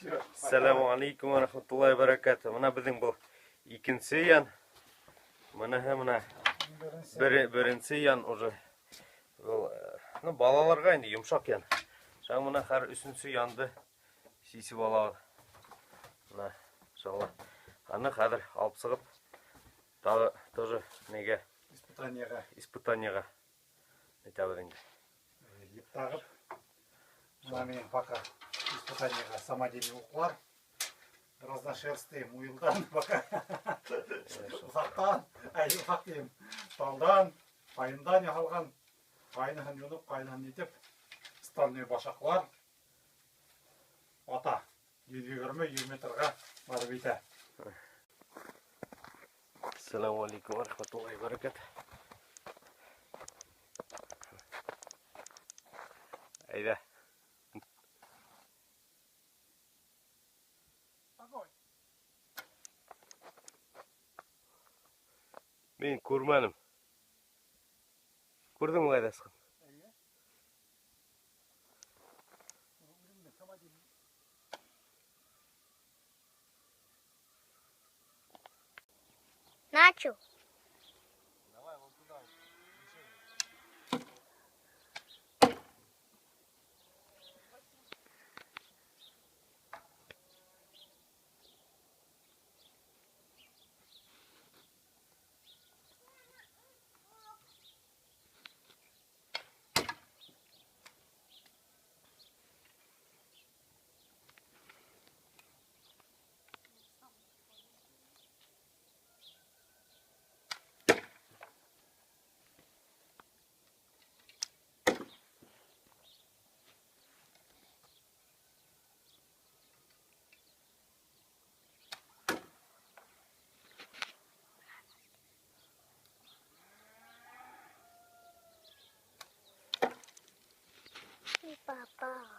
Ассаламу алейкум ва рахматуллахи ва баракатуh. Мына беҙҙең был икенсе ян. Мыныһы мына беренсе ян уже. Был, ну, балаларға инде йомшаҡ ян. Шаң мына хәҙер өсөнсө янды сисеп алабыҙ. Мына, иншалла. Аны хәҙер алып сығып, тағы тоже нигә? Испытаниеға. Испытаниеға әйтәбеҙ инде. Еп тағып. Мына минең пока испытаниеға самодельный уҡлар. Разношерстые муйылдан пока. Уҫаҡтан, әй, уҫаҡ тием. Талдан, ҡайындан яһалған. Ҡайныһын юнып, ҡайныһын итеп, стальной башаҡлар ата. 120-100 метрға барып етә. Ассаламу алейкум ва рахматуллахи ва баракатуh. Әйҙә. Мин күрмәнем. Күрҙеңме ҡайҙа сыҡҡан? Эйе. Начал. Давай вон туда. Папа.